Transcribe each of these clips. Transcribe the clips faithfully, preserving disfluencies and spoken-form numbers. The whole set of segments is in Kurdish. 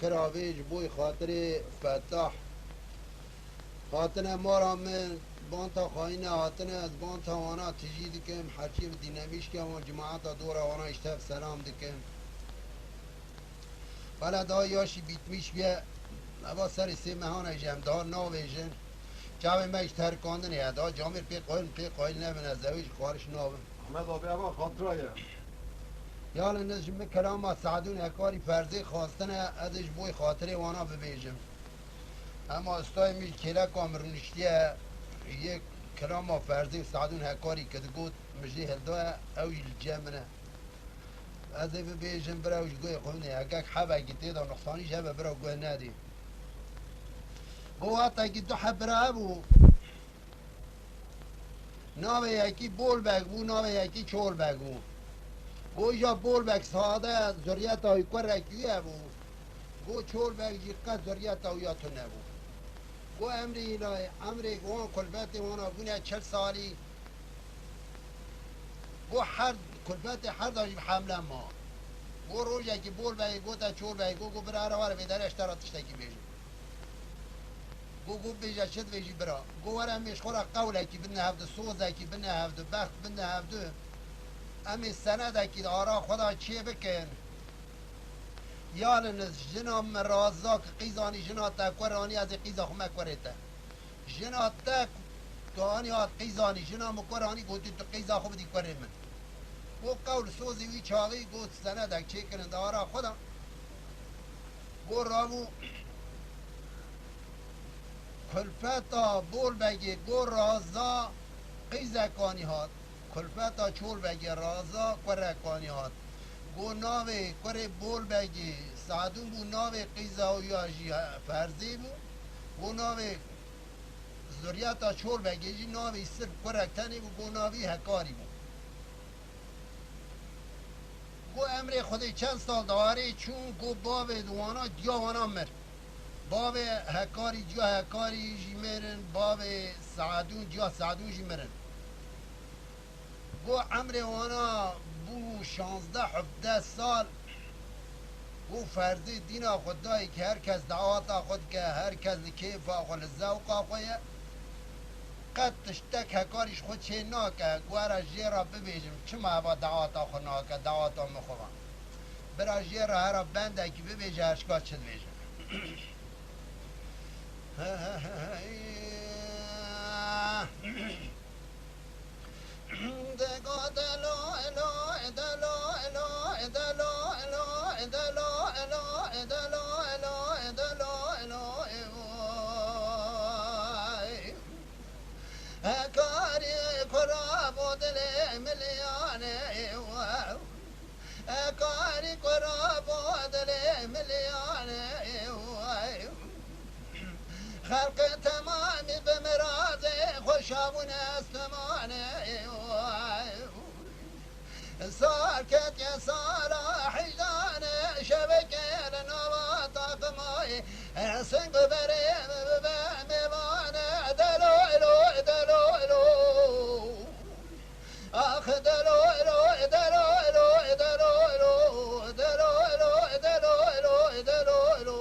Kira vê ji bo xatirê Fetah. Hatine mara min, banta xayîne hatine, ez banta wana tijî dikim, herçî bi dînemîşke wan cemaeta dora wana îştev selam dikim. Wele daha yaşî bitmiş bîye, eva serê sê mehane jî em daha navêjin. Çavê me ji terkandinê ye, daha camêr pê qayil, pê qayil nebin, ez ewê jî xwariş nabim. Ahmet abi, eva xatira ye. Yalnız ji min kelama Sadûn Hekarî Ferzê xwastine, ez ê ji bo xatirê wana bibêjim. Ema ustayê min ji kêleka min rûniştiye, yê kelama Ferzê Sadûn Hekarî ki digot, min jê hildaye, ew jî li cem min e. Ez ê bibêjim, bira, ew ji guhê xwe nê. Hegek hebekî tê de nuqsanî ji hebe, bira, guh nedê. Go wextekî du heb bira hebû. Navê yekî Bolbek bû, navê yekî Çolbek bû. Go îja Bolbek sade zuriyeta wî kurekî wî hebû. Go Çolbek jî qet zuriyeta wî ya tune bû. Go emrê îlahî, emrê wan kulfetê wana bûne çil salî. Go her kulfetê her da jî bi hemle ma. Go rojekî Bolbekê gote Çolbekê, go, go bira, here were vê derê ez ji te re tiştekî bêjim. Go, go bêje çi dibêjî bira. Go were em ê ji xwe re qewlekî bine hevdu, sozekî bine hevdu, bext bine hevdu. Em ê senedekî di ara xwe de çê bikin. Yalnız jina me raza ki qîzanî jina te kuranî, ez ê qîza xwe me kurê te. Jina te ku anî hat qîzanî, jina min kuranî, gotî tu qîza xwe bidî kurê min. Go qewl sozê wî çaxî, got senedek çêkirin di ara xwe de. Go rabû kulfeta Bolbegê, go raza qîzekanî hat. Kulfeta Çolbegê raza kurekanî hat. Go navê kurê Bolbegê Sadûn bû, navê qîza wî ya jî Ferzê bû. Go navê zuriyeta Çolbegê jî navê sirf kurek tenê bû, go navî Hekarî bû. Go emrê Xwedê çend sal diharê çûn, go bavê di wana diya wana mir. Bavê Hekarî, diya Hekarî jî mirin, bavê Sadûn, diya Sadûn jî mirin. Go emrê wana bû şazdeh hevdeh sal. Go Ferzê dîna xwe dayî ki her kes dawata xwe dike, her kes li kêfa xwe, li zewqa xwe ye. Qet tiştek Hekarî ji xwe çê nake, go were jê re bibêjim, çima heva dawata xwe nake, dawata min xwe va. Bira jê re here bendekî bibêje, her şika çi dibêje. Hekarî kura bo dilê milyanê we. Hekarî kura bo dilê milyanê we. Xelqê temamî bi mirazê xwe şabûne estemanê we. Sar ketiye sala heyranê, şevekê li nava taqimay, sing û berê bibe mêvanê, delo elo, delo elo. Ax, delo elo, delo elo, delo elo, delo elo, delo elo, delo elo.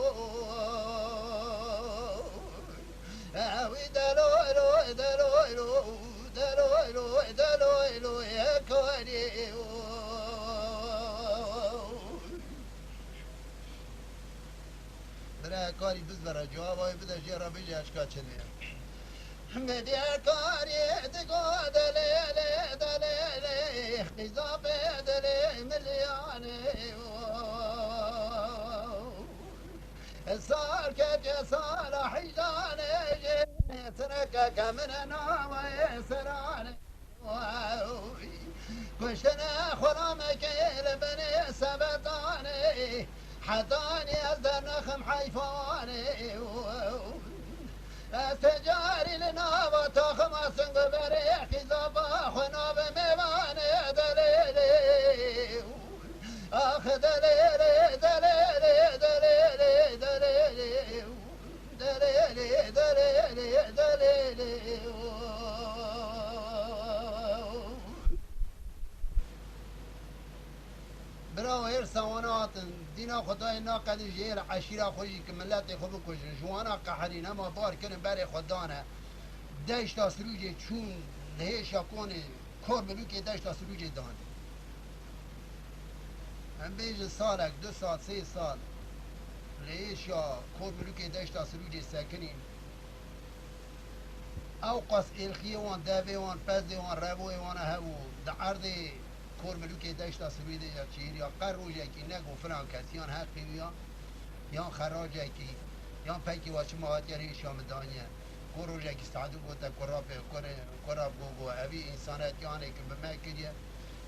Ew ê delo elo, delo elo, delo elo, delo elo, Hekarî. Bira Hekarî, biz bera cewaba wê bide, jê re bêje, eşka çi diye. Medya Hekarî digo delê lê, delê lê, qîza bê dilê milyanê. Sar ketiye sala heyranê jê, tinekeke min e navayê seranê. Kuştine xulamekê li binê sebetanê, hetanî ez dernexim heyfanê. Ez tecarî li nava taxima sing û berê, qîza ba xwe navê mêvanê, delê lê. Ax, delê lê, delê lê, delê lê, delê lê. Delê lê, delê lê, delê lê. Bira, hêrsa wana hatin. Dîna Xwedayê naqedin ji hêla eşîra xwe jî ki miletê xwe bikujin. Ji wana qeherîn hema bar kirin berê xwe dane. Deşta Sirûcê çûn li hêşa konê Kor Milûkê Deşta Sirûcê danê. Em bêjin salek, du sal, sê sal li hêşa Kor Milûkê Deşta Sirûcê sekinîn. Ew qas êlxiyê wan, devê wan, pezê wan, revoyê wan hebû. Di erdê Kor Milûkê Deşta Sirûcê ya çêriya qe rojekî ne got filan kes yan heqî wî ya, yan xeracekî, yan pekî wa çima hatiye hêşa min daniye. Ku rojekî Seedû gote kurapê, kurê, kurap go, go, evî însanet yanê ki bi me kiriye.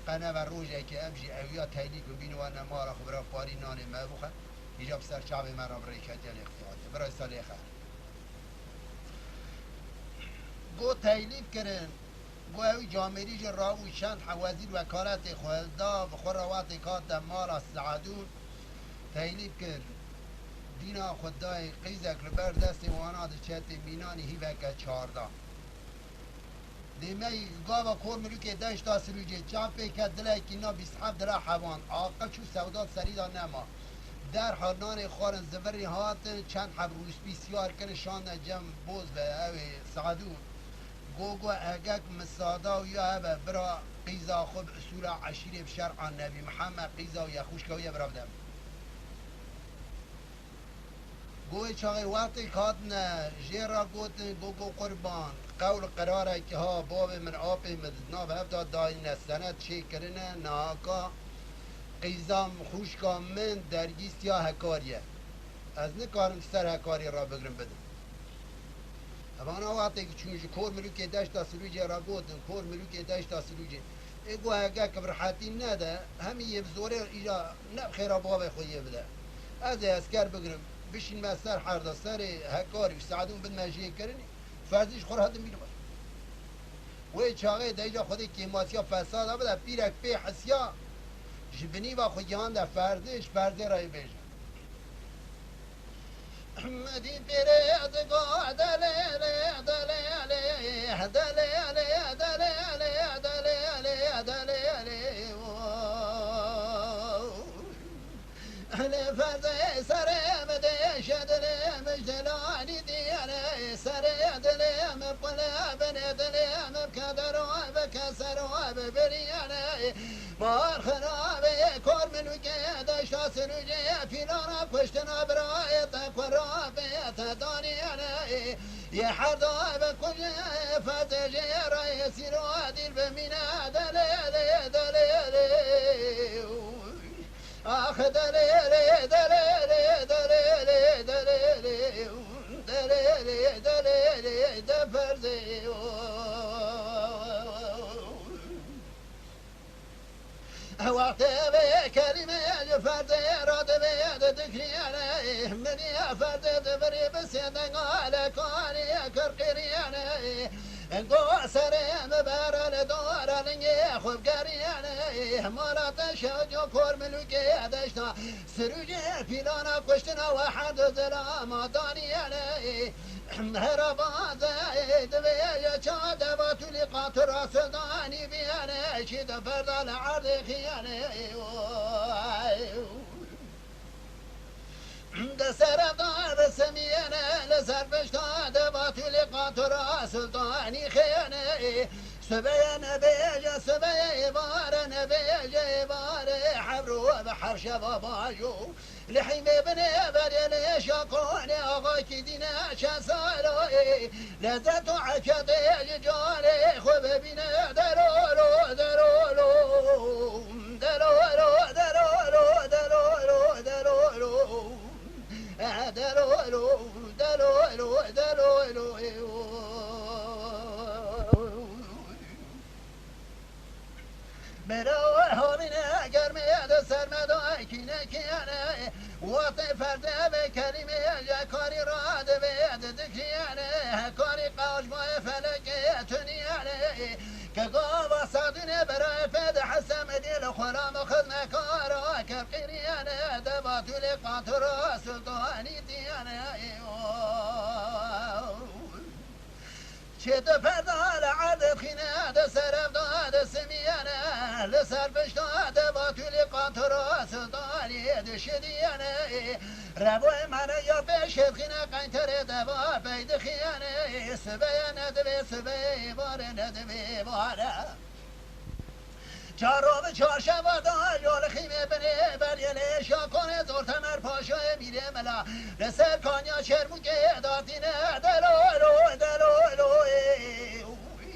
Qe nebe rojekê em jî ew ya teylî ku bîn we ne mara xwe bira parî nanê me bixe. Îca bi ser çavê me re bi rêketiye lê qiyate. Bira îsa lê xer. Go teylîf kirin. Go ew camêrî jî rabû çend he wezîr wekaletê xwe hilda, bi xwe re wextê hate mala Seedûn teylîf kir. Dîna xwe dayê qîzek li ber destê wana di çetê mînanî hîveke çarda. Dê me gava Kor Milûkê Deşta Sirûcê çav pê ket dilekî na bîst heft dira hevan. Aqil çû sewda serî de nema. Derhal nanê xwarin zivirî hatin, çend heb rûspî siyar kirin şandin cem boz ve ew ê Seedûn. Go, go, egek misada û ya hebe bira qîza xwe bi usûla eşîrê bi şer'a Nebî Mihemed qîza û ya xwişka wî ye bira bide min. Go wê çaxê wextê hatine jê re gotin, go, go, qurban, qewl qirarekî ha bavê min, apê min di nav hev de dayîne, senet çêkirine, nahaka qîza min, xwişka min dergîstiya hekarî ye. Ez nikarim ser hekarî re bigrim bidim. Evana wextê ki çûn ji Kor Milûkê Deşta Sirûcê re gotin, Kor Milûkê Deşta Sirûcê. Ê go hegek bi rihetî nede, hemî yê bi zorê îja ne bi xêra bavê xwe yê bide. Ez ê esker bigirim, bişînme ser herda serê hekarî û Seedûn bidime jêkirinî, ferzî ji xwe re hatim bînime. Wê çaxê de îja xwedê kêmasiya fesada bide, pîrek pê hisiya ji binî ve xwe gihande ferzê, ji ferzê re yê bêje. Hemedî pêrê digo delê lê, delê lê, delê lê, delê lê, delê lê, delê lê, wo. Lê ferdê serê min dêşe dilê min ji delanî diyene, serê dilê min qule binê dilê min bi kedero bi kesero bi biriyene. Mar xirabê Kor Milûkê Deşta Sirûcê, pîlana kuştina birayê te kurabê te daniyene. Yê herda bi kujê fetê jê rayê sîro dîl bimîne delê lê, delê lê. Ax delê lê, delê lê, delê lê, delê lê. Delê lê, delê lê, de ferdê. Wextê vê kelîmê ji ferdê re divê didikriyene, minî ferdê divirî bi sê denga lekanî kirqiriyene. Go serê min bere li dora lingê xwe bigeriyene, mala te şewco Kor Milûkê Deşta Sirûcê pîlana kuştina we her du zilama daniyene. Hera bazê divê ye ça deva tûlî qatira Siltanî biyene, çî de ferda li erdê xiyene. De sere dar simiyene, li ser pişta deva tûlî qatira Siltanî xiyene. Sibeye nebêje, sibeye êvare nebêje, êvare hevro bi hevşeva bajo. Li hîmê binê berê lê şakonê axakî dîne çend salo ê. Lezzet û efyatê ji canê xwe bibîne delolo, delolo. Delolo, delolo, delolo, delolo. Eh, delolo, delolo, delolo. Mera havîne germê de sermeda kîne kiyane. Wextê ferdê ve kelîmê jekarî radivê didikiyane. Hekarî qajmayê felekê tuniyane. Ke gava sadine berayê pê de hesem dîl xwelam xizmekara kerqiriyane. Deva tûlê qatira sultanî diyane. Çê di perda li erdê xîne, di serevda di simiyene, li ser pişta de batûlî qatira Siltanî, di şidiyene. Reboyê mene ya pêşêdxîne qeynterê deva peydixiyene. Sibeye nedivê sibê, vare nedivê vare. Çarov çarşeva da yol xîmê binê beryelê şakonê zor temer paşayê mîrê mela. Li ser kanya Çermûkê datîne delo elo, delo elo, ê, uy.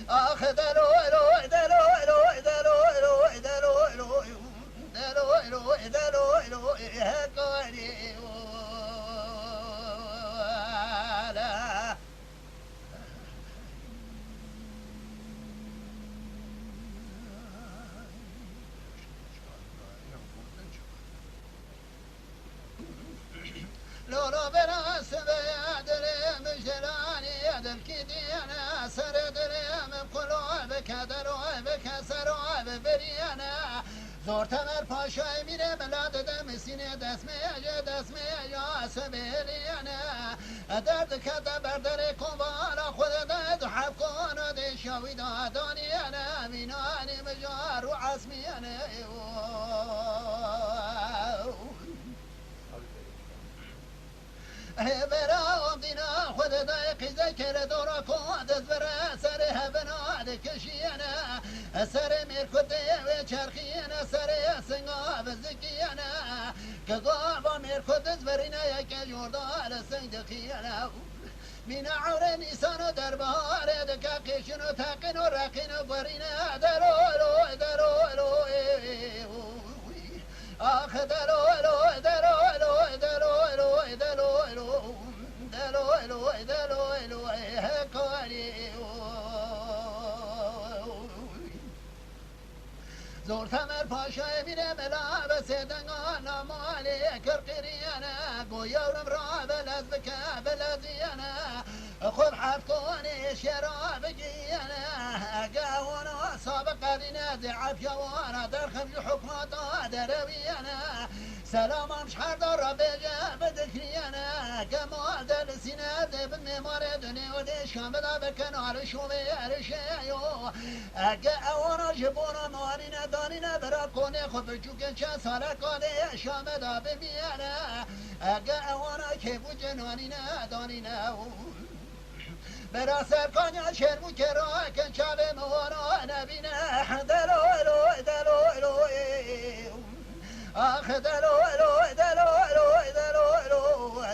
Ax delo elo, delo elo, delo elo, delo elo, delo elo, delo elo, ê, hekarî, o, la. Lolo bera sibê dilê mijdelanî dilkî diyene serê dilê min kulo bike dero bike sero bibiriyene. Zor temer paşayê mîrê mila dide misînê destmêje destmêja sibêliyene. Derdikete ber derê kombala xwe de du heb kona dê şawî da daniyene mînanî mijar û esmiyene. Hêvera Odîna xwe de dayê qîzekê li dora ku dizbire serê hevina dikişiyene. Serê mêrkutê wê çerxiyene, serê singa bizikiyene. Ki gava mêrkut dizbirîne yeke jorda li sing dixiyene. Mîna ewrê nîsan û derbiharê dike qêşin û teqin û reqin û gurîne. Delo elo, delo elo, ê, ê, ê, û, û, û. Ax delo elo, delo elo, delo elo, delo elo, delo elo, delo elo, ê hekarî, û, û, û. Zor temer paşayê mîrê mela be sê dengana malê kir qiriyene, go yewrim ra belez bike beleziyene. Xwe bi heft konê şêra bigiyene, ege wana sabiq qedîne zê efya wana derxim ji hukmata derewiyene. Selamam ji her dar re bêje bidikriyene, ege mal de li sîne dê bin mêmarê dunê û dê şamida bikin alişo vê erişê yo. Ege ewana ji bona manîne danîne bira konê xwe biçûkin çend sale kadê şamida bimiyene. Ege ewana kêf û cinanîne danîne û bira serkanya Çermûkê rakin çavê min wana nebîne. Delo elo, delo elo, ê, ê, ê, û. Ax delo elo, delo elo, delo elo,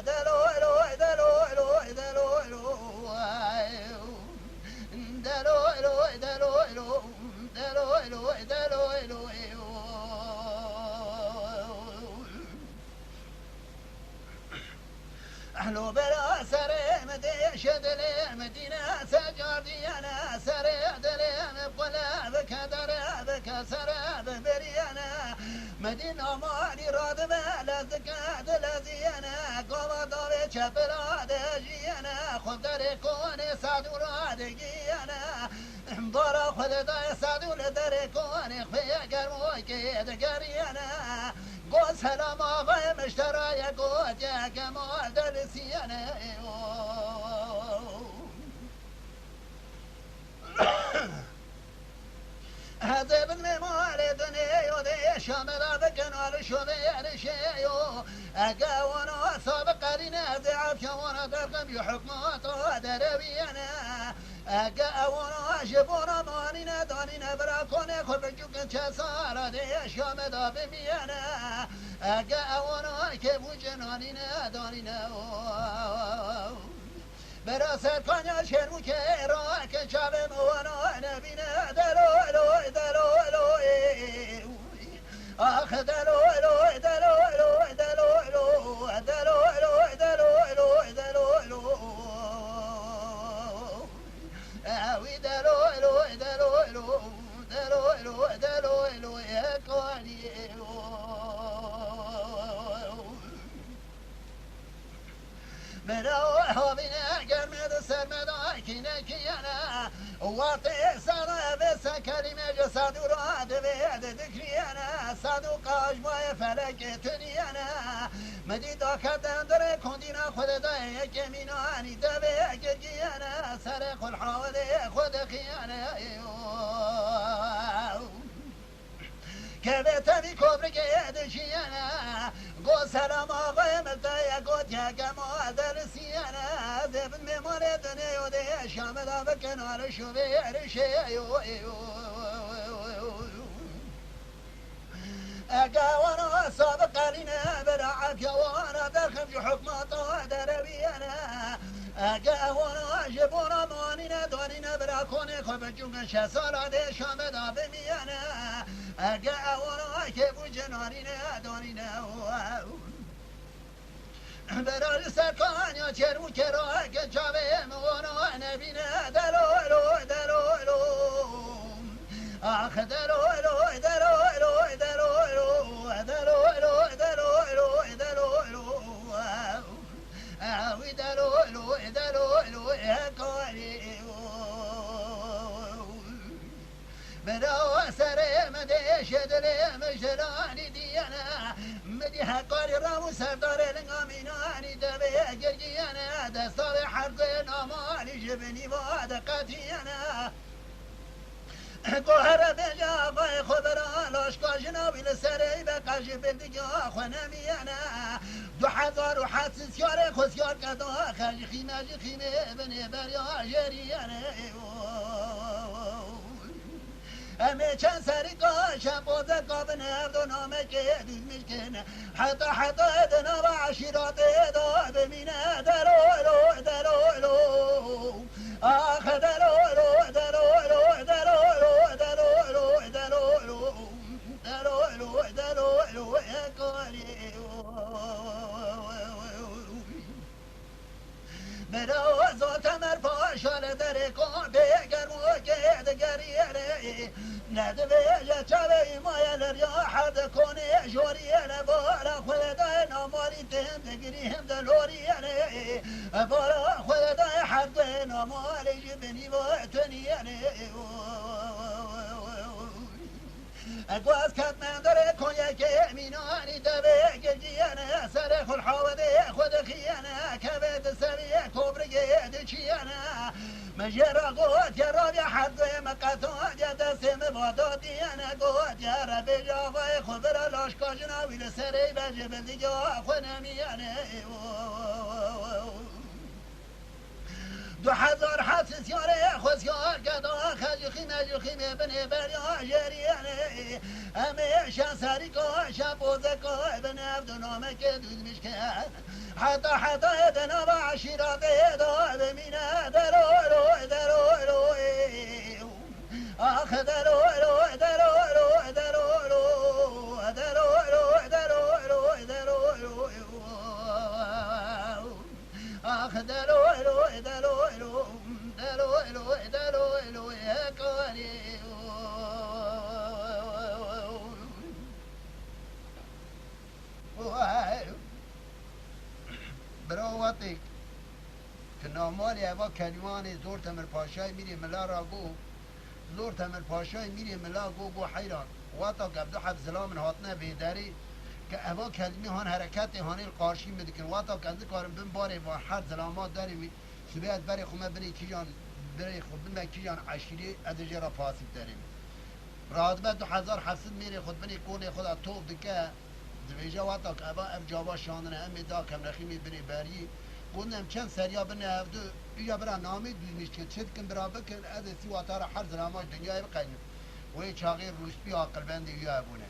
delo elo, delo elo, delo elo, ay, delo elo, delo elo, delo elo, delo elo, ê, o. Ehlo bela serê min dêşe dilê min dîne secar diyene, serê dilê min qule bike dere bike sere biberiyene. Min dîn amanî radibe lez dike dileziyene, gava davê çepila dejiyene, xwe derê konê sedû radigiyene. Bara xwe de dayê sedû li derê konê xwe germokê digeriyene. Go selam axayê miştera ye gotiye gemal delisiyene. Hezê bin mêmalê dinê yo dê şamela bikin alişo vê erişê yo. Ege wana sabiq qerîne ez ê efya wana derxim ji hukmata derewiyene. Ege ewana ji bona manîne danîne bira konê xwe biçûkin çe sala dê şameda bimiyene. Ege ewana kêf û cinanîne danîne o. Bera serkanya Çermûkê ra ke çavê min wana nebîne. Delo elo, delo elo, ê, ê, ê, û. Ax delo elo, delo elo, delo elo, delo elo, delo elo, delo elo. Ewî delo elo, delo elo, delo elo, delo elo, ê kalî elo. Mera havîne germê di ser me de kînekiyene. Wextê sere vê sekerî me ji sedû ra divê didikriyene. Sedû qajmayê felekê tuniyene. Mi dî daket dendirê kondîna xwe de dayê yekê mînanî devê girgiyene. Serê xwe li hawilê xwe dixiyene. Kevê tevî kobrikê dişiyene, got selam axê min te ye, got ye gema delisiyene, zê bin mêmanê dinê yo dê şame da bikin alişo vê erişê yo. Ege wana sabiq elîne bira efya wana derxim ji hukmata derewiyene. Ege wana ji bona manîne danîne bira konê xwe bi cûgin şeş sala dê şame da bimiyene. Ege wana kê bû cinanîne danîne. Bera li ser kanya çêr û kera ke çavê min wana nebîne delolo delolo. Ax delolo delolo delolo delolo delolo delolo. Ew delolo delolo hekarî. Bira serê min dêşe dilê min jilanî diyene. Min dî hekarî raw û serdarê linga mînanî devê girgiyene. Desta wê herdê namalî ji binî va diqetiyene. Ku here bêje avayê xwe bira laşka jina wî li serê beqa ji bildiga xwe nemiyene. Du hezar û heft siyarê xwe siyar keda xer ji xîme ji xîmê binê beriya jêriyene. Em ê çend serî ka şepozeka bin hevdo namekê dûzmîş kin. Heta heta di nava eşîratê de bimîne delolo delolo. Ax delolo delolo delolo delolo delolo delolo delolo delolo hekarî. Bira Ozo Temer Paşa li derê kompê germokê digeriyê. Nedibêje çavê maye li riya herd konê joriyê. Li bala xwe dayê namalî tên digirî hem de loriyê. Bala xwe dayê herd namalî ji binî ve tuniyê. Guaz ket menderê Konyekê mînanî devê girgiyene, serê xul hawedê xwe dixiyene, kevê di seviyê kobrigê diçiyene. Min jê re gotiye rabiye herdê min qetadiye destê min va dadiyene, gotiye rebê javayê xwe bira laşka jina wî li serê be ji bildiga xwe nemiyene. Du hezar heft siyarê xwe siyar keda xecixî mecixî mê binê beriya jêriyê. Em ê şen serîka şen pozeka bin ev du namekê dûzmîş ke. Heta heta ê di nava eşîratê de bimîne delolo delolo. Ax delolo delolo delolo delolo delolo delolo. Ax delolo delolo delolo delolo hekarî. Bira Watik, tu namalê eva kelîmanê Zor Temir Paşayê Mîrê Mila ra go, Zor Temir Paşayê Mîrê Mila go, go heyran. Wata ke ev du heb zilam min hatine vê derê, ke eva kelîmî han hereketê hanê li qarşî min dikin. Wata ke ez nikarim bin barê van her zilama derê wî, sibê ez berê xwe me binê kîjan, birê xwe bin me kîjan eşîrê, ez ê jê re pasîv derê min. Radibe du hezar heft sed mêrê xwe di binê konê xwe de tov dike. Dibêje wata ku eva ev cava şandine, em ê da kemrexîmê binê beriyê. Got, em çend seriya bine hevdu, îja bira namê dûzmîş dikin, çi dikin bira bikin, ez ê sî wata re her zilama ji dinyayê biqeynim. Wê çaxê rûspî aqilbendê wîya hebûne.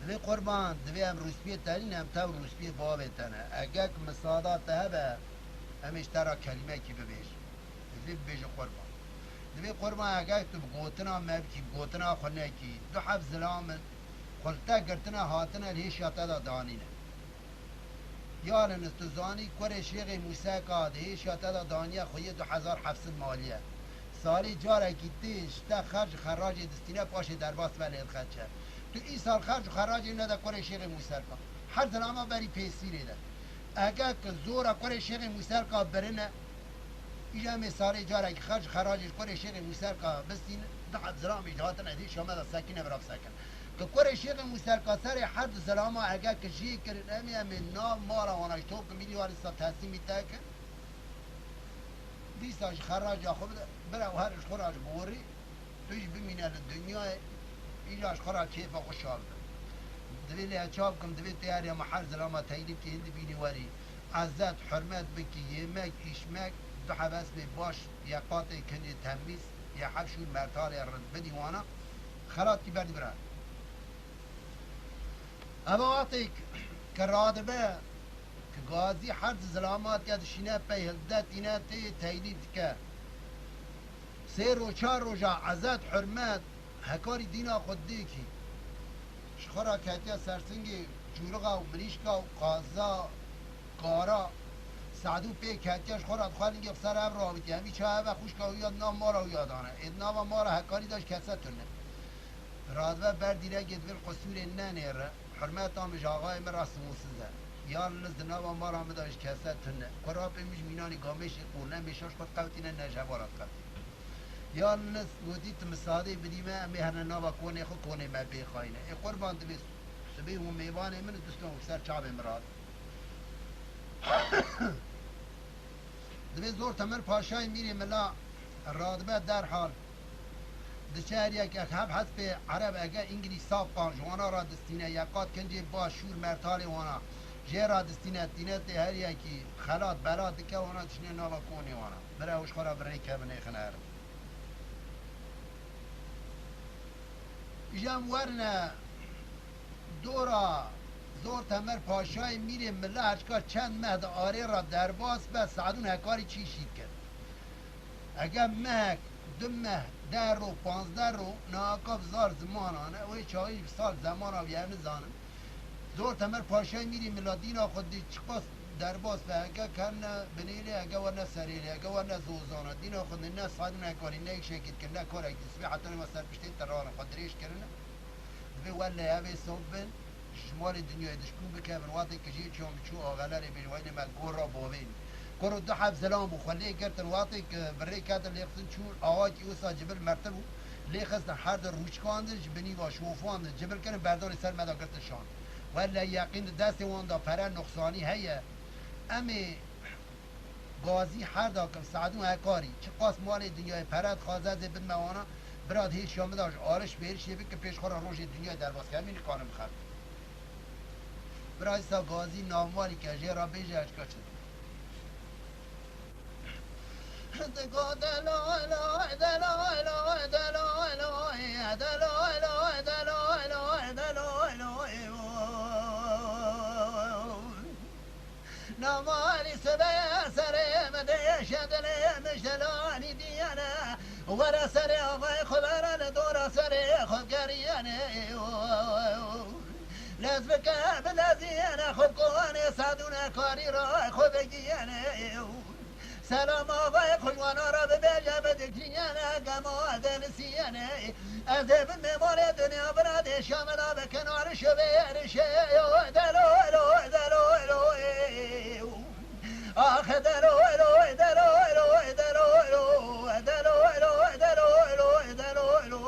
Divê qurban, divê em rûspiyê te nîn, em tev rûspiyê bavê te ne. Egek misada te hebe, em ê ji te re kelîmekî bibêjin. Divê bibêje qurban. Divê qurban, eger tu bi gotina me bikî, bi gotina xwe nekî, du heb zilam in, xwe li te girtine hatine, li hêşiya te de danîne. Yalnız tu zanî, kurê Şêxê Mûseka di hêşiya te de daniye xwe yê du hezar heft sed maliye. Salê carekî tê ji te xerc û xeracê distîne, paşê derbas ve lê dixeçe. Tu îsal xerc û xeracê nede kurê Şêxê Mûserka. Her zilama berî pêsîrê de. Ege ki zora kurê Şêxê Mûserka birine, îja em ê salê carekî xerc û xeracê ji kurê Şêxê Mûserka bistînin, du heb zilamî ji hatine dî şame de sekîne bira bisekin. Ki kurê Şêxê Mûserka serê her du zilama ege ki jê kirin, em ê, em ê nav mala wana ji tok milî wan îsa teslîmî te kin. Dîsa ji xeraca xwe bide, bira û her ji xwe re ji biwirî, tu jî bimîne li dinyayê. Îja ji xwe re kêfa xwe şa bikin. Divê lê ez çav bikim, divê teyariya me her zilama teylîbkî hin dibînî werî. Ezet, hurmet bikî, yemek, îşmek, du heb hespê baş, yê qatê kincê temîz, yê heb şûr mertalê rind bidî wana. Xelat kî berdî bira. Ev wextê ke radibe, ke gazî her di zilamatiya dişîne pey hilde tîne tê teylîb dike. Sê roj, çar roja ezet, hurmet, hekarî dîna xwe dikî. Ji xwe re ketiye sersingê cûrixa û mirîşka û qaza, kara. Sadû pê ketiye ji xwe re dixwe lingê xwe ser ev rawitiye. Em î ça eve xwişka wî ya di nav mala wî ya dane. Ê di nava mala hekarî de ji kese tune. Radibe ber dîregê divê li qusûrê nenêre. Hurmeta min ji axayê min re simûsiz e. Ya li niz di nava mala min de ji kese tune. Ku rapê min ji mînanî gamêşê qûrne mêşa ji xwe diqewtîne ne ji hevala diqewtîne. Ya li niz gotî tu misadê bidî me em ê herne nava konê xwe konê me bêxayîne. Ê qurban divê sibê hûn mêvanê min in dustan û ser çavê min radin. Divê zor temir paşayê mîrê mila radibe derhal. Diçe her yek heb hespê ereb ege îngilîz saf qan ji wana re distîne, yê qat kincê baş şûr mertalê wana jê re distîne, tîne tê her yekî xelat belat dike wana dişîne nava konê wana. Bira ew ji xwe re bi rê kevin êxine herin. Îja em werine dora zor temir paşayê mîrê mila her çika çend meh di arê re derbas be, Sadûn hekarî çî şît kir. Ege mehek, du meh, deh ro, panzdeh ro, nahaka bi zar zimanan e, wê çaxî ji sal zemana wî ev nizanin. Zor temir paşayê mîrî mila dîna xwe dî çiqas derbas be, heke kevne binêlê, heke werne serêlê, heke werne zozana, dîna xwe ne Sadûn hekarî, ne îşekî dikin, ne karekî, sibê heta nîva ser piştê teraran xwe dirêj kirine. Divê welle ev ê sof bin. Ji malê dinyayê dişkûn bikevin, wextê ku jê çûn biçû axelerê bêjin, weynê me gor ra bavên. Kuro du heb zilam bû, xwe lê girtin, wextê ku bi rê ketin lê xistin çûn, awakî wisa cibil mertibû, lê xistin her di rûçkandin, ji binî va şofandin, cibil kirin, berdanê ser me de girtin şan. Welle yeqîn di destê wan de pere nuqsanî heye. Em ê Gazî her dakim Sadûn hekarî, çiqas malê dinyayê pere dixwaze ez ê bidime wana, bira di hêşiya min de ji alişverişê bike pêş xwe re rojê dinyayê derbas ke, em ê nikarin bixebin. Bira îsa gazî navmalî ke jê re bêje ez çika çi dikim. Digo delay lay, delay lay, delay lay, delay lay, delay lay, delay lay. Namalî sibê serê min dêşe dilê min ji delanî diyene. Were serê avayê xwe bere li dora serê xwe geriyene. Lez bike bileziyene xwe bi konê Sadûn hekarî ra xwe vegiyene. Selam avayê xwe ji wana re bibêje bidikriyene gema delisiyene. Ez ê bin mêmarê dinya bira dêşa min a bi kenarî şivê erişê yo delo lo delo lo. Ax delo lo delo lo delo lo delo lo delo lo delo lo.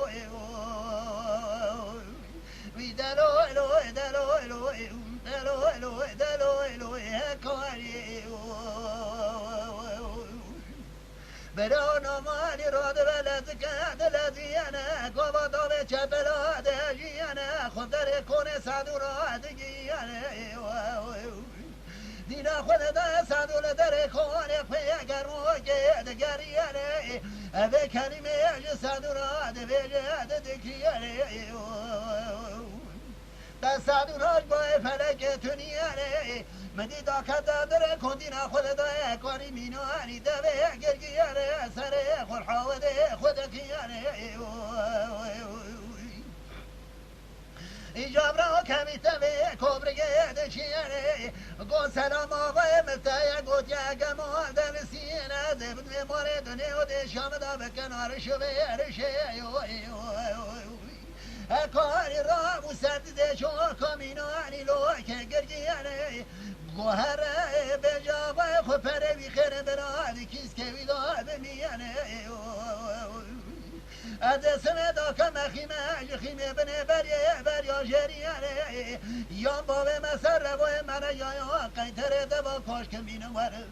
Wî delo lo delo lo delo lo delo lo hekarî. Bera namalî radibe lezike dileziyene, gava davê çepela dejiyene, xwe derê konê Sadûn ra digiyene. Dîna xwe dide Sadûn li derê konê xwe germokê digeriyene. Evê kelîmê ji Sadûn ra dibêje didikiyene. Te Sadûn haj bayê felekê tuniyene. Min dî dakete dire kondîna xwe de dayê hekarî mînanî devê girgiyene serê xwe hawedê xwe dekiyene. Îcabra kemî tevê kobrigê dişiyene. Go selam avayê min te ye gotiye gema delisiyene. Zê bin vê marê dunê o dêşa min da bi kenar şivê erişê. Hekarî rabû ser dizê çoka mînanî lokê girgiyene. Gohere bêja vay xwe perê wî xêre bira di kîskê wî da bimiyene. Ez ê sime da keme xîme ji xîmê binê beriyê beriya jêriyene. Yan bavê me ser revoyê me re ya ya qeyterê deva koşke mînim werin.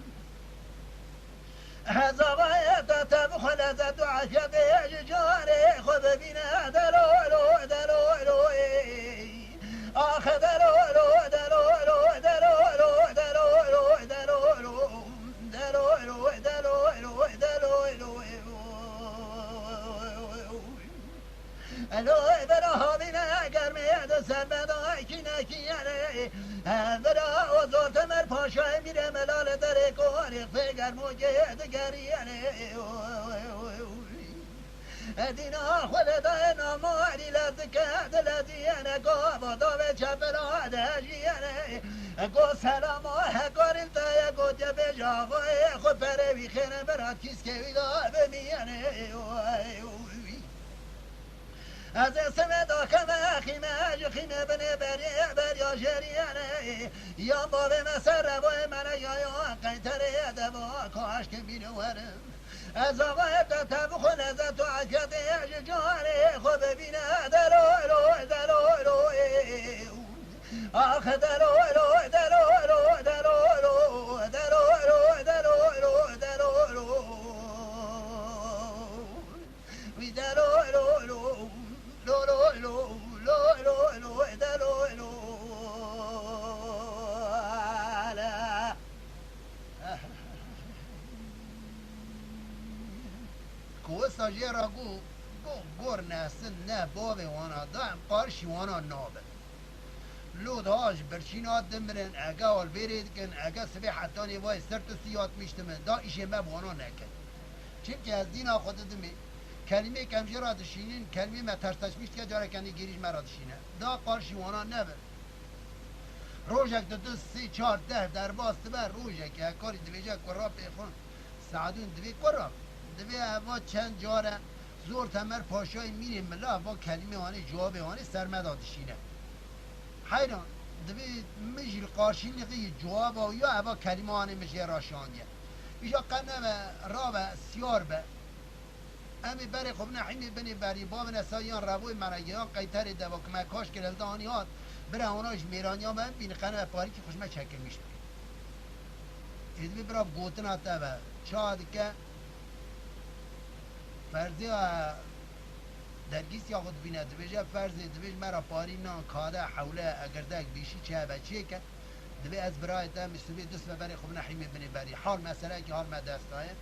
Hezavayê te, te bi xwe lezet û efyetê ji carê xwe bibîne. Delolo, delolo, ey. Axe delolo, delolo, delolo, delolo, delolo, delolo, delolo, delolo. Elo, bera havîne germê di ser bedayekî nekiyene. Bera o zor Temer Paşayê mîrê melale derê korê xê germokê digeriyene. Dîna xwe vedayê namarî lez dike dileziyene. Gava davê çepela dejiyene. Go selama hekarîn te ye, gotiye bêje axayê xwe perê wî xêne bera kîskê wî da bimiyene. Ez ê sime dakeme xîme, ji xîmê binê berê, berya jêriyene. Ya bavê me ser revoyê me ne ya, ya qeyterê deva, kaşkê bîne werim. Ez axayê te, te bi xwe lezet û efyetê ji carê xwe bibîne. Delolo, delolo, ey. Ax delolo, delolo, delolo, delolo, delolo, delolo. Wî delolo, lolo, lolo, lolo, delolo. Ku wisa jê re got, got, gor nesin ne bavê wana da, em qarşî wana nabin. Lo da ji birçîna dimirin, ege alvêrê dikin, ege sibê hetanê vayê ser tu siyatmiş dimin, da îşê me bi wana nekin. Çimkî ez dîna xwe didimê, kelîmêk em jê re dişînin, kelîmê me tersleşmiş dike, careke nî gêrî ji me re dişîne. Da qarşî wana nebin. Rojek di du, sê, çar, deh derbas dibe, rojekê hekarî dibêje ku rapê xwe Seadûn divê ku ra, divê eva çend care zor Temer Paşayê mîrê mila eva kelîmê wanê, cewabê wanê ser me da dişîne. Heyran, divê min jî li qarşîlixê yê cewaba wî ya eva kelîme wanê min jê re şandiye. Îja qe nebe, rabe, siyar be. Em ê berê xwe bine hîmê binê berî, bavine sa yan revoyê me re yan qeyterê deva ku me kaş kir hilda anî hat, bira wana ji mêraniya me bîne qe nebe parîkî xwe ji me çekirmîş bike. Ê divê bira bi gotina te ve ça dike, ferzê dergîstiya xwe dibîne, dibêje ferzê, divê ji me re parî nan, kade, hewle, egirdek, bîşî çi hebe çêke. Divê ez birayê te em sibê du sibe berê xwe bine hîmê binê berî. Hal meselekî hal me dest daye.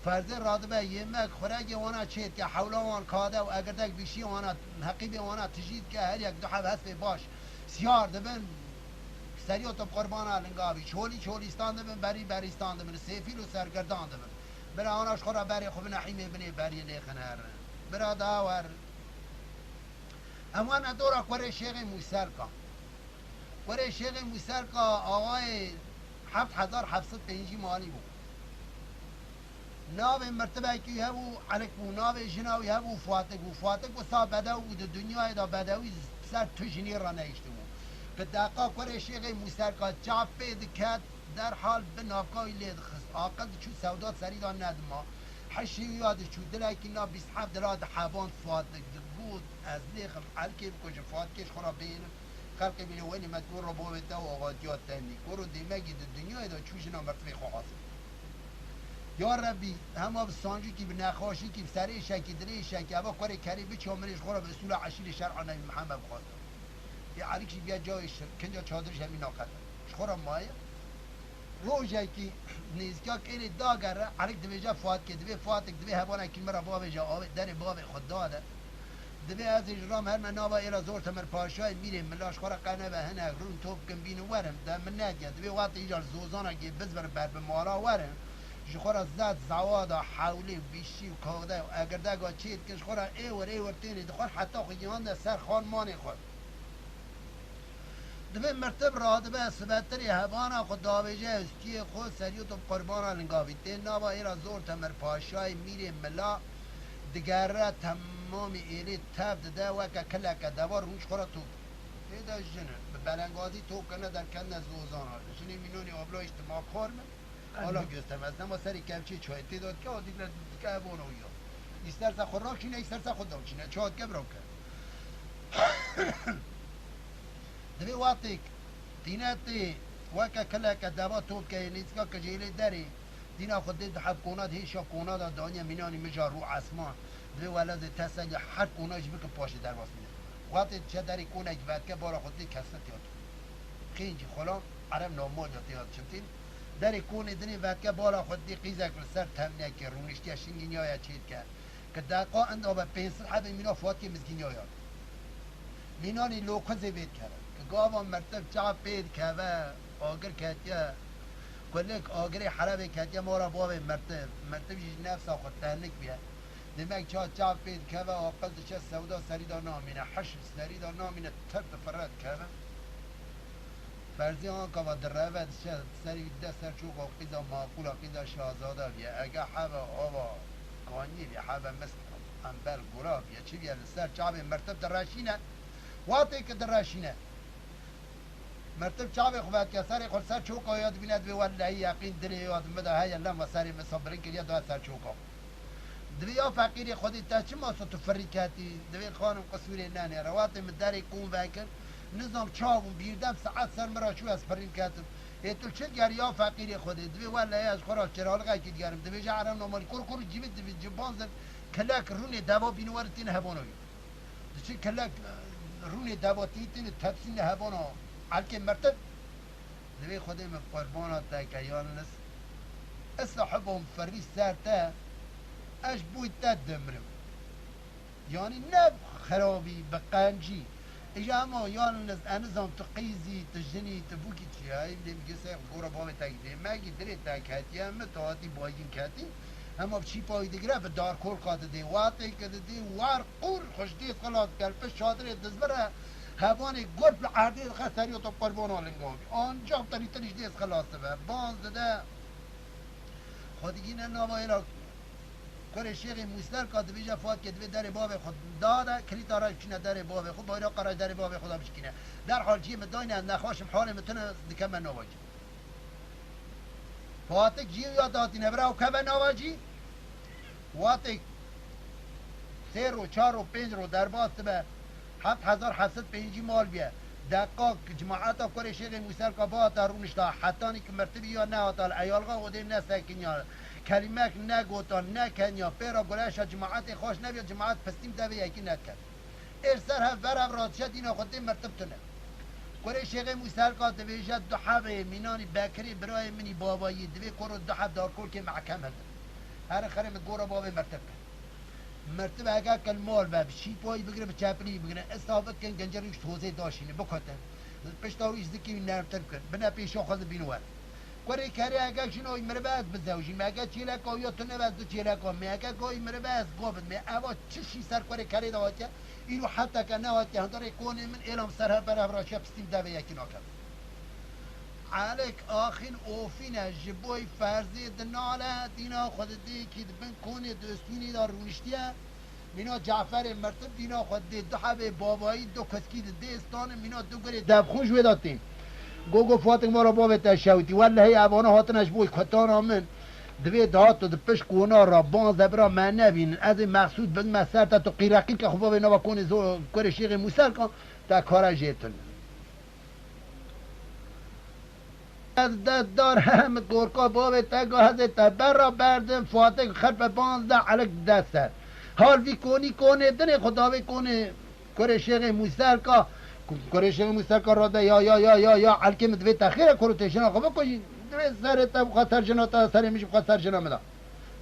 Ferzê radibe yemek, xuregê wana çêdike, hewla wan kade û egirdek bîşiyê wana, heqîbê wana tijî dike, her yek du heb hespê baş siyar dibin, seriyo tu bi qurbana linga bî, çolî çolîstan dibin, berî berîstan dibin, sêfîl û sergirdan dibin. Bira wana ji xwe re berê xwe bine hîmê binê beriyê lêxin herin. Bira da wer. Em wane dora kurê Şêxê Mûserka. Kurê Şêxê Mûserka awayê heft hezar heft sed pêncî malî bû. Navê mirtibekî wî hebû Elik bû, navê jina wî hebû Fatik bû. Fatik wisa bedew bû, di dinyayê de bedewî ser tu jinê re nehiştibû. Bi deqa kurê Şêxê Mûserka çav pê diket, derhal bi navka wî lê dixist. Aqil diçû sewda serî de nedima. Hişê wî ya diçû, dilekî na bîst heft dila diheband Fatik. Digot, ez lêxim Elkê bikujim, Fatikê ji xwe re bihêlim. Xelkê bîne wenê me digot, ro bavê te û avatiya te nî. Kuro dêmegî di dinyayê de çû jina mirtivê xwe hasil. Ya Rebbî, hema bi sancikî, bi nexweşikî, bi serêşekî, dilêşekî, eva kurê kerî biçe min ê ji xwe re bi usûla eşîrê şer'a Nebî Mihemed bixwazim. Ê Elîk jî biya cayê şir, kinca çadir jî hemî naqete. Ji xwe re maye. Rojekî nêzîka kêlê dagere, Elîk dibêje Fatikê, divê Fatik, divê hevanekî min re bavêje, avê derê bavê xwe dade. Divê ez ê ji ram herme nava êla zor Temer Paşayê mîrê mila ji xwe re qe nebe hinek rûn top bikin bînin werin, de min nediye. Divê wextê îcar zozanekê bizbirin ber bi mala werin. Ji xwe re zed zewada hewlê û bîşî û kavde û egirdega çê dikin, ji xwe re êwir êwir tênê dixwin heta xwe gihan de ser xanmanê xwe. Divê mirtib radibe sibetirê hebana xwe davêje û stiyê xwe serî û top qurbana linga bî. Tên nava êra zor Temer Paşayê mîrê mila digere temamê êlê tev dide weke kileke deva rûn ji xwe re top. Tê de jin in. Bi belengazî top kirine derketine zozana. Jinê mînonê abla îştimakar bin. Ala göstermez. Nema serê kevçê çayê tê de dike, o dîk re dike ev ona uya. Îsterse xwe rakşîne, îsterse xwe dakşîne. Ça dike bira ke. Divê wextêk tîne tê weke kileke deva top keyê nêzîka kijêlê derê. Dîna xwe dê di heb kona de hêşa kona de daniye mînanî mija rû esman. Divê wele zê teselî her kona jî bikin paşê derbas bîne. Wextê diçe derê konek vedike bala xwe dê kes netiya tu. Qîncî xwela ereb normal ya têya çimtîn. Derê konê dinê vedike bala xwe dê qîzek li ser tevnekê rûniştiye şingî niyaya çê dike. Ki deqa inda be pênc sed hebê mîna Fatiyê mizgîniya ya. Mînanî lokuzê vê dikeve. Ki gava mertib çav pê dikeve, agir ketiye. Kulik agirê herebê ketiye mala bavê mertib. Mertib jî ji nefsa xwe tehnik bûye. Demek ça çav pê dikeve, aqil diçe sewda serî de namîne. Heşm serî de namîne, tir difire dikeve. Ferzê anka va direve diçe serî de ser çoka qîza maqûla qîza şazade bîye. Ege heve ava kaniyê bîye, heve mist embel gura bîye. Çi bîye li ser çavê mertib direşîne. Watê ki direşîne. Mertib çavê xwe vedike serê xwe li ser çoka ya dibîne dibê wellehî yeqîn dilê ya di min de heye lem ve serê min sabrin kiriye da ser çoka. Divê ya feqîrê Xwedê te çima so tu firî ketî? Divê xanim qisûrê nenêre. Wextê min derê kon vekir, nizam çav bûm, bîrdem saet ser min re çû ez firîm ketim. Ê tu çi digerî ya feqîrê Xwedê? Divê wele ez xwe re çiralixekî digerim. Divêje erem nomalî kur kur civî divê cibanzin kilek rûnê deva bîn were tîn hebano yo. Diçi kilek rûnê deva tîn tîn tepsîne hebano elkê mertib. Divê Xwedê min qurbana te ke yalniz. Esa hibom ferî ser te, ez ji bo te dimrim. Yanî ne xirabî, bi qencî. Îja hema yalniz, ez nizam tu qîzî, tu jinî, tu bûkî çi ye? Ê lê min gê sey gora bavê te gidê. Me gî dilê te ketiye, min tu hatî bayîn ketî. Hema bi çîpayî digire, bi darkolka didê. Watê ke didê, war qûr xwe ji dêz xilas dike. Li pişt çadirê dizbire, hevanê gurp li erdê dixe serî û tu qurbana linga bî. Ancax te lîtir ji dêz xilas dibe. Baz dide, xwe digîne nava hêla kurê Şêxê Mûserka dibêje Fatike divê derê bavê xwe dade, kilîta re biçîne derê bavê xwe, bayraqa re derê bavê xwe de bişkîne. Derhal cihê min dayne, ez nexweş im, halê min tune, dikeme nava cî. Fatik cî ya datîne bira û keve nava cî. Watek sê ro, çar ro, pênc ro derbas dibe. Heft hezar heft sed pêncî mal biye. Deqak cimaeta kurê Şêxê Mûserka bihata rûnişta, hetanî ki mertibî ya nehata li eyalxa odê nesekiniya. Kelîmek negota, nekeniya. Pê re gureşa cimaetê xweş nebiya, cimaet pistîm devê yekî nediket. Êr ser hev ber hev radişe dîna xwe dê mertib tune. Kurê Şêxê Mûserka dibêje du hebê mînanî Bekirê birayê min î babayî divê koro du heb darkolkê mehkem hildin. Herin xerê min gora bavê mertib kin. Mertib hege kel mal be, bi şîpoyî bigire, bi çepilî bigire, esta bikin, gencerî ji tozê daşîne, bikotin. Pişta wî ji zikî wî nermtir bikin. Bine pêşa xwe dibîn wer. Kurê kerê, hegek jina wî mirive ez bizewjîm, hegek çêleka wî ya tune be ez du çêleka me, hegek wî mirive ez go bidim. Eva çi şî ser kurê kerê de hatiye, îro hefteke nehatiye hundirê konê min êlam ser hev ber hev raşiya pistîm devê yekî naket. Elek axîn ofîne ji bo wî ferzê dinale, dîna xwe didê kî di bin konê dostînê de rûniştiye. Mîna Caferê mertib dîna xwe dê du hebê babayî du keskî di dêstan in, mîna du gurê devxûn ji wê de tên. Go go Fatik mala bavê te şewitî. Wellehî evana hatine ji bo kutana min. Divê dahat tu di pişt kona re banze bira me nebînin. Ez ê mexsûd bidime ser te, tu qîreqîrke xwe bavê nava konê zo-, kurê Şêxê Mûserkan, te kare jê tune. Ez dest dar hem gorka bavê te go hezê te berra berdim Fatik xerpe banzdeh elek dest ser. Hal vî konî konê dinê xwe davê konê kurê Şêxê Mûserka, kurê Şêxê Mûserka rade ya, ya, ya, ya, ya, elkê min divê te xêre kuro tê jina xwe bikujî. Divê serê te bixwe ser jina te, serê min jî bixwe ser jina min de.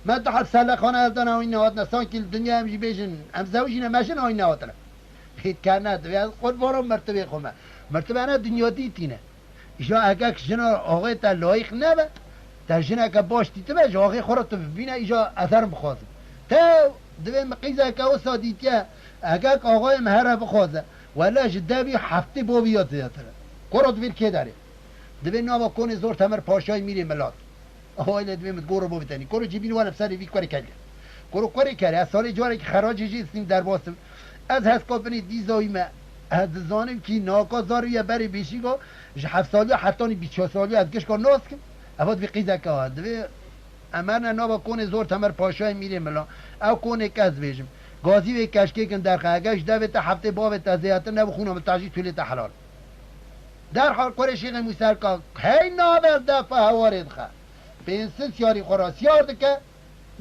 Me du heb selexane ev dana wî nehatine, sankî li dinya em jî bêjin, em zewjîne me jina wî nehatine. Hêt kerne, divê ez qurbana mertibê xwe me. Mertibe ne dinya dîtîne. Îja egek jina axê te layîq nebe, te jineke baş dîtibe, ji axê xwe re tu bibîne, îja ezer bixwazin. Te divê min qîzeke wisa dîtiye, egek axayê min here bixwaze, wele ji devî heftê bavî ya zêdetir e. Koro divêr kê derê? Divê nava konê zor Temer Paşayê Mîrê Milat. Awa lê divê min goro bo bitenî. Koro cîbîn wan serê vî kurê kelge. Koro kurê kerê, ez salê carekî xeracê jê distîm derbas im. Ez heska binê dîza wî me. Ez dizanim kî naka zar wî ye berê bêşîga, ji heft saliya hetanî bîst çar saliya ez gişka nas kim. Eva divê qîzeke ha. Divê emerne nava konê zor Temer Paşayê Mîrê Mila. Ew konê ke ez bêjim. Gazî vê keşkê kin derxe. Eger ji devê te heftê bavê te zêdetir nebû xûna min tacî tûlê te helal. Derhal kurê Şêxê Mûserka hey nabe defa hewarê dixe. Pênc sed siyarî xwe ra siyar dike,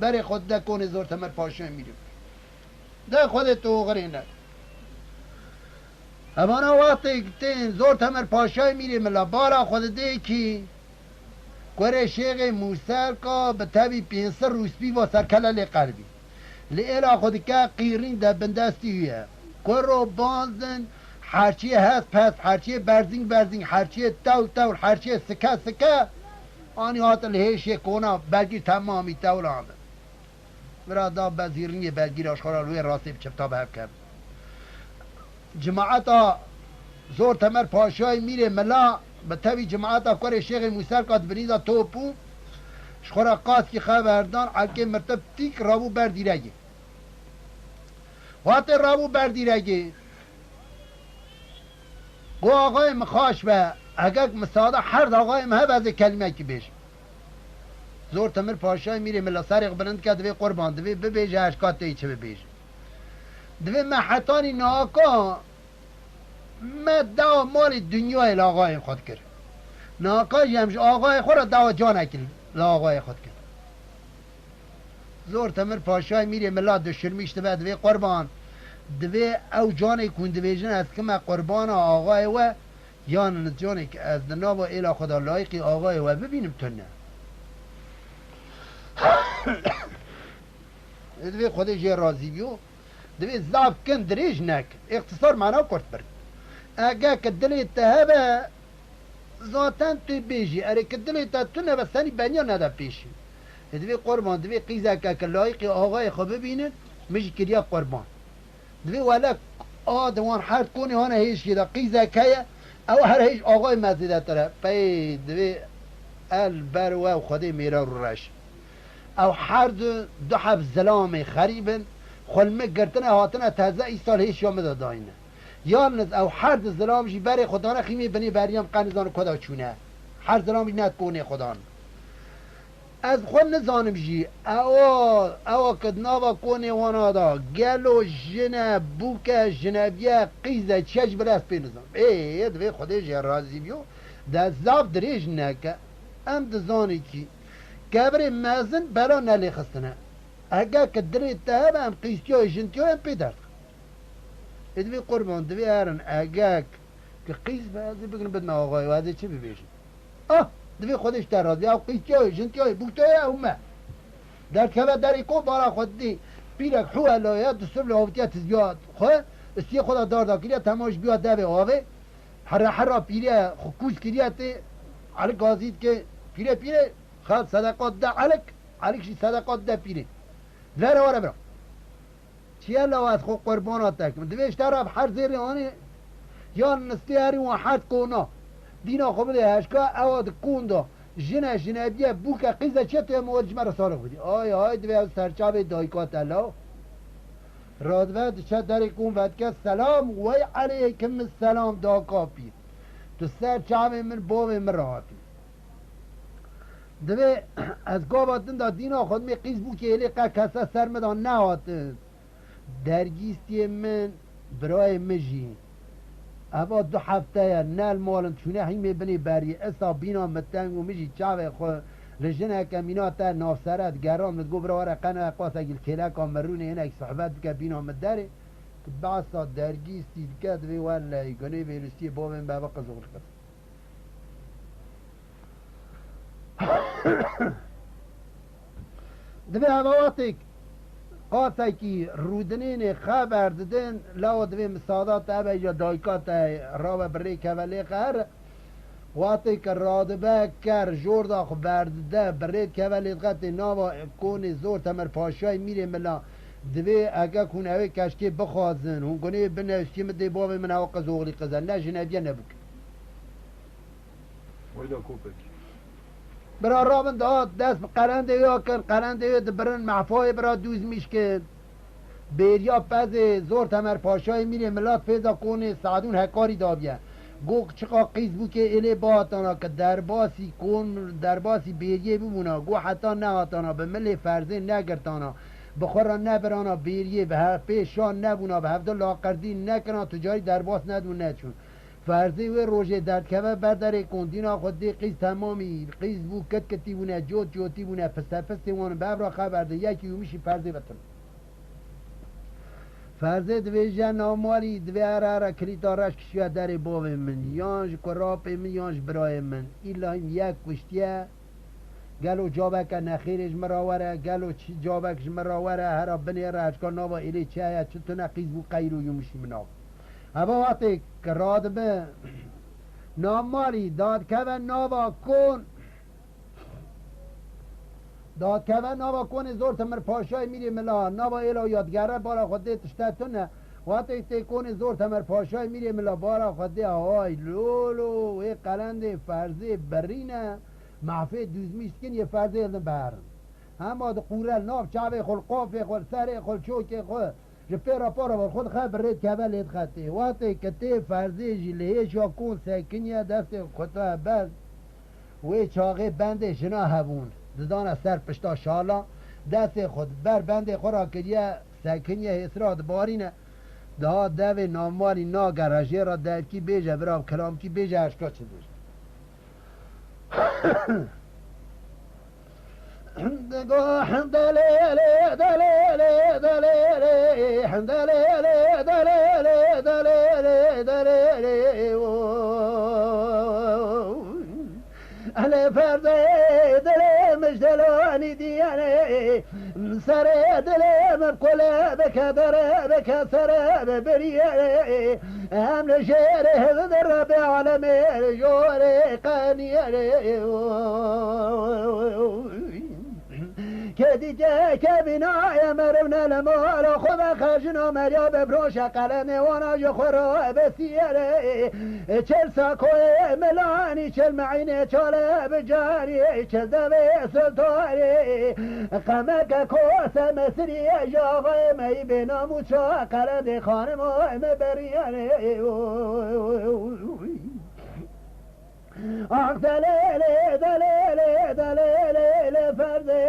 berê xwe dide konê Zor Temer Paşayê Mîrê. De Xwedê tu oxirê ne. Hevana wextê tên Zor Temer Paşayê Mîrê Mila bala xwe didê kî, kurê Şêxê Mûserka bi tevî pênc sed rûspî va serkele lê qerbî. Li êla xwe dike qîrîn de bindestî wî ye. Kuro banzin, herçiyê hest pest, herçiyê berzîng berzîng, herçiyê tewl tewl, herçiyê sike sike, anî hatin li hêşiyê kona, belgî temamî tewlan de. Vira da bezîrînê belgî ra ji xwe ra li wê rastê bi çifta bi hev ket. Cimaeta Zor Temer Paşayê Mîrê Mila bi tevî cimaeta kurê Şêxê Mûserka di binî de top bû. Ji xwe ra qaskî xeberdan, Elkê Mirtib tîk rabû ber dîregê. Watê rabû ber dîregê. Go axayê min xaş be, egek misada her axayê min hebe ez ê kelimekî bêjim. Zor Temir Paşayê Mîrê Mila serê xwe bilind ke, divê qurban, divê bibêje, her ka tê çi bibêje. Divê me hetanî naka me dawa malê dinyayê li axayên xwe dikir. Naka jî em ji axayê xwe re dawa canekî li axayê xwe dikin. Zor Temir Paşayê Mîrê Mila dişirmîş dibe, divê qurban. Divê ew canê ku hûn dibêjin ez kime qurbana axayê we, yan canê ku ez di nava êla xwe de layîqî axayê we bibînim tune. Ê divê Xwedê jê razî biyo. Divê zaf kin dirêj nekin. Îxtisar mana kurt birin. Ege ki dilê te hebe, zaten tu bêjî, erê ki dilê te tune be, senî beniya nede pêşî. Ê divê qurban, divê qîzeke ki layîqî axayê xwe bibînin, min jî kiriye qurban. Divê wele a di wan her konê hane hêşiyê de qîzek heye, ew her hêş axayê me zêdetir e. Pey divê el ber we û Xwedê mêre rû reş. Ew her du, du heb zilamê xerîb in, xwe li min girtine hatine teze îsal hêşiya min de dayîne. Yalniz ew her du zilam jî berê xwe dane xîmê binê beriya min, qe nizanim ku de çûne. Her zilam jî ne konê xwe dan. Ez xwe nizanim jî, ewa, ewa ki di nava konê wana de gelo jin e, bûk e, jinebiye, qîz e, çi ye jî bile ez pê nizanim. Ê, ê, divê Xwedê jê razî biyo, de zaf dirêj neke. Em dizanin kî, kevirê mezin bela nelêxistine. Ege ki dilê te hebe, em qîztiya, jintiyayê em pê derdixin. Ê divê qurban, divê herin, ege ki qîz be, ez ê bigrim bidme axayê we, ez ê çi bibêjim? Ah, divê Xwedê ji te razî, ew qîztiya ye, jintiya ye, bûktiya ye, ew me. Derdikeve derê ko, bala xwe didê pîrek huwela ye, di siv li havitiye tizbiya xwe, istiyê xwe de dar dakiriye, tema ji biya devê avê, herre herra pîrê xwe kûz kiriye tê, Elik gazî dike, pîrê, pîrê, xelk sedeqa dide Elik, Elik jî sedeqa dide pîrê. Vere were bira. Çiye law ez xwe qurbana te kim? Divê ji te re bi her zêrê anê, yan nistê herî wan herd kona. Dîna xwe bidê heşka, ewa di kon de. Jin e, jinebiye, bûk e, qîz e, çi ye tu yê min ji me re salix bidî? Ay, ay, divê ew serçavê dayika te law. Radibe diçe derê kon vedike, selam, wey eleykim selam daka pîr. Tu ser çavê min, bavê min re hatî. Divê ez gava din de dîna xwe dimê qîz bûkê êlê qe kese ser min de nehatin. Dergîstiyê min, birayê min jî. Eva du hefte ye, ne li mal in, çûne hîmê binê beriyê. Esa bîna min teng û min jî çavê xwe li jineke mîna te navsere digeran, min digot bira were qene qasekî li kêleka min rûnê hinek sohbet bike bîna min derê. Ki behsa dergîstî dike, divê wellehî gunê vênûstiyê bavê min be, eva qizûxlî qiz. Divê heva wextêk qasekî rûdinênê xeber didin, lawo divê misada te hebe ya dayika te rabe bi rê keve lê qe here. Wextê ke radibe ker jorda xwe berdide, bi rê dikeve lê dixe tê nava konê Zor Temer Paşayê Mîrê Mila, divê ege hûn ewê keşkê bixwazin, hûn gunê binewsî min dê bavê min ew qiz oxlî qiz e, ne jinebiye ne bûk. Wayda kopek. Bira rabin da dest bi qerendê ya kin, qerendê ya dibirin, mehfayê bira dûz mişkin. Bêriya pezê Zor Temer Paşayê Mîrê Milat pêza konê Sadûn Hekarî dabiye. Go çiqa qîz bûkê êlê bihatana ki derbasî kon, derbasî bêriyê bibûna, go heta nehatana, bi milê ferzê negirtana, bi xwe re nebirana bêriyê, bi hev pê şan nebûna, bi hevdo laqerdî nekirana, tu carî derbas nedibûn neçûn. Ferzê wê rojê derdikeve ber derê kondîna xwe dê qîz temamî, qîz bû kitkitî bûne, cot cotî bûne, piste pistê wan bevra xeberdin, yekî ûmişî Ferzê bitin. Ferzê divêje namalî, divê here here kilîta reş kişiya derê bavê min, yan ji kurapê min, yan ji birayê min. Îlla hîn yek kuştiye, gelo caveke nexêrê ji min re were, gelo çi cavek ji min re were, hera binêre hişka nava êlê çi heye, çi tune qîz bû qeyr û yûmişî min av. Heva wextê ki radibe namalî dadkeve nava kon, dadkeve nava konê zor temir paşayê mîrê mila, nava êla ya digere bara xwe dê tişte tune. Wextê tê konê zor temir paşayê mîrê mila bara xwe dê hay lolo wê qelendê Ferzê birîne, mehfê dûzmîş dikin yê Ferzê hilin biherin. Hema diqûre li nav çavê xwe, li qafê xwe, li serê xwe, li çokê xwe. Ji pê re para xwe dixe bi rê dikeve lê dixe tê. Wextê ke tê Ferzê jî li hêşa kon sekiniye destê xwe kutiye ber wê çaxê bendê jina hebûn. Didane ser pişta şala, destê xwe ber bendê xwe re kiriye, sekiniye hêsira dibarîne. Diha devê namalî nagere jê re derkî bêje bira kilamkî bêje hişka çi dibêje. Ele ferdê dilê min ji delanî diyane, serê dilê min bi kule bike dere bike sere bibiriye. Em li jêrê hevdin Rebê alemê li jorê qeniyerê. Kedî ceke bînaye merivne li mala xwe vexe jina meriya bifroşe qelenê wana ji xwe re besiyerê. Çel sakoyê milanî çel meînê çale bicarî çel devê sultanî. Qemeke kose mesirî ji axayê me yî bênam û ça qeledê xanima me beriyane. Ax delele, delele, delele, ferdê.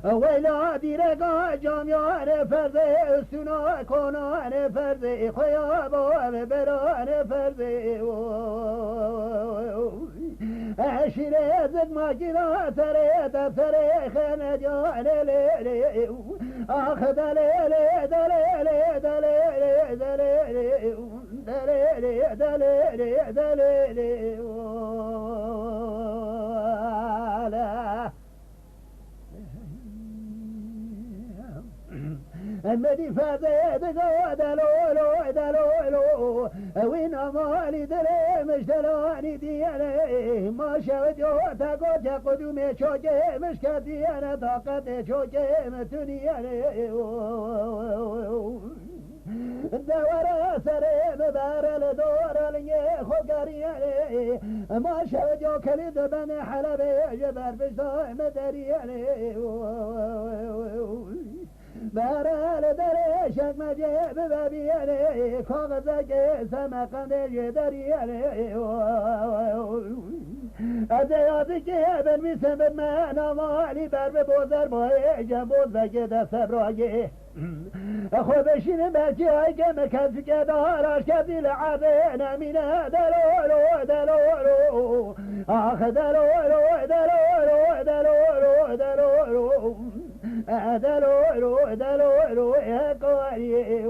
Weyla dîrega camiyane ferdê, üstüna konane ferdê, xoya bave berane ferdê. Eşîrê zikmakî da serê te serê xene diyane lê lê. Ax delê lê delê lê delê lê delê lê delê lê delê lê delê lê. Ala. Medî ferdê digo delolo delolo. Wî namalî dilê mişdelanî diyene. Ma şewe diyo te gote qudûmê çokê mişke diyene. Taqetê çokê mi tuniyene. Dewere serê mi bere li dora lingê xwe geriyene. Ma şewe diyo kelî di benê helebê ji ber pişta mi deriyene. Bere li derê şekmecê bibe biyene, kaxizekê semeqendê jê deriyene. Ez ê yazikê binivîsim bidme namalî ber bi bozer bayê cem bozekê de sebrayê. Xwe bişînin belkî ayke min kesike dar aşketî li erdê nemîne delolo delolo. Ax delolo delolo delolo delolo. Delolo, delolo, ekarî.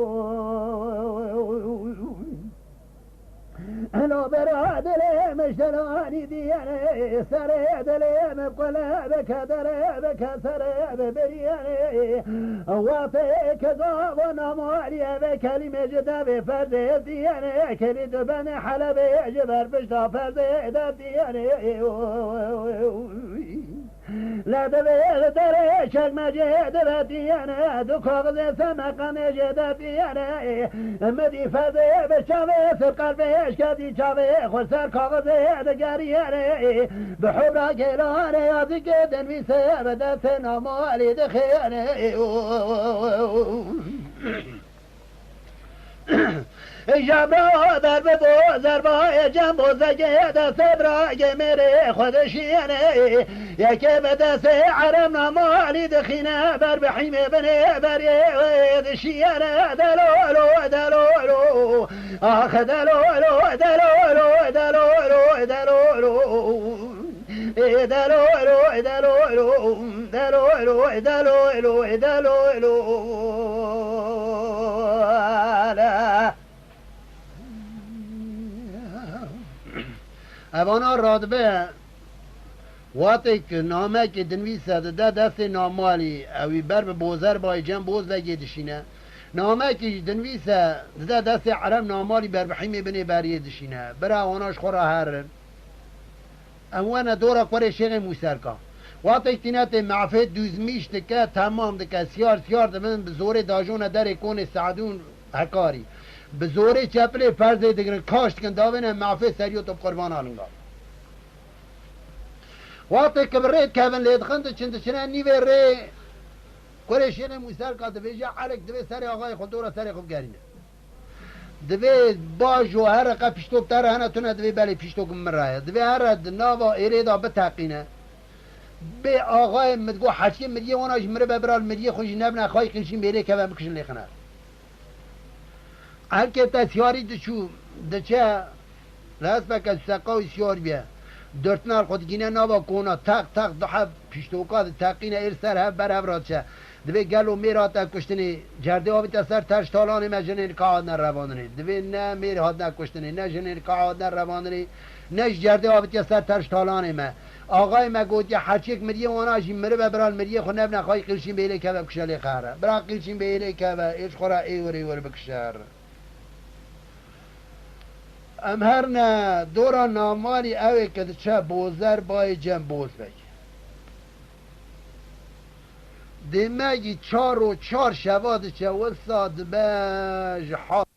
Nabera dilê min ji delanî diyene, serê dilê min qule bike, dere bike, serê bibiriyene. Wextê ke gava namalî eve kelîmê ji devê ferdê diyene, kelî di benê helebê ji ber pişta ferdê de diyene. Lê divê li derê çekmecê dibe diyene, du kaxizê semeqanê jê de diyene. Mi dî fezê bi çavê sirqervê şketî çavê xwe ser kaxizê digeriyene. Bi hubra gêlanê yazikê dinvîse bi destê namalî dixêne. Hêja bira ber bi bo zerba ê cem bo zegê destê bira gê mêrê xwe dişîne. Yekê bi destê erem namalî dixîne ber bi hîmê binê berê dişîne. Delolo, delolo, ax delolo, delolo, delolo, delolo. Ê delolo, ê delolo, delolo, ê delolo, ê delolo. Evana radibe, watê ki namekê dinivîse dide destê namalî, ewî ber bi bozer bayê cem boz vegê dişîne. Namekî jî dinivîse dide destê erem namalî ber bi hîmê binê beriyê dişîne. Bira wana ji xwe re herin. Em wene dora kurê Şêxê Mûserka. Watê tînetê mafê dûzmîş dike, temam dike, siyar siyar dibin, bi zorê dajone derê konê Seedûn Hekarî. Bi zorê çepilê perzê digirin, kaş dikin, davêne mafê seriyo top qurbana linga. Watê ki bi rê dikevin lê dixin diçin, diçine nîvê rê kurê Şêxê Mûserka dibêje, Elek divê serê axayê xwe dora serê xwe bigerîne. Divê bajo here qe piştok te re hene tune, divê belê piştok min re ye. Divê here di nava êrê de biteqîne. Bê axayê min digot, heçkê miriyê wana jî miribe bira li miriyê xwe jî nebine, xayî qîlşîn bêlê keve bikişin lê xine. Elkê te siyarî diçû, diçe, li hespeke seqa û siyar bûye. Dörtiner xwe digîne nava kona, teq teq du heb piştoka diteqîne êr ser hev ber hev re diçe. Divê gelo mêr hate kuştinê, cerdê avîte ser terş talanê me jinên ka hatine revandinê. Divê ne mêr hatine kuştinê, ne jinên ka hatine revandinê, ne ji cerdê avîtiye ser terş talanê me. Axayê me gotiye, heçiyek miriyê wana jî miribe bira li miriyê xwe nebine, xayî qîlşîn bêlê keve bikişe lê xere. Bira qîlşîn bêlê keve, ê ji xwe re ê wir ê wir bikişer. Em herne dora namalî ew ê ke diçe bozer bayê cem boz vek. Dêmegî çar û çar şeva diçe wisa dibe ji hat.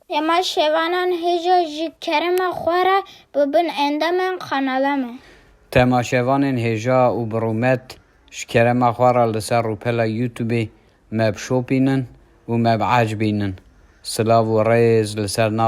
Temaşevanan hêja ji kerema xwe re bibin endamên kanala me. Temaşevanên hêja û bi rûmet ji kerema xwe re li ser rûpela YouTubeê me bişopînin û me biecibînin. Silav û rêz li ser nav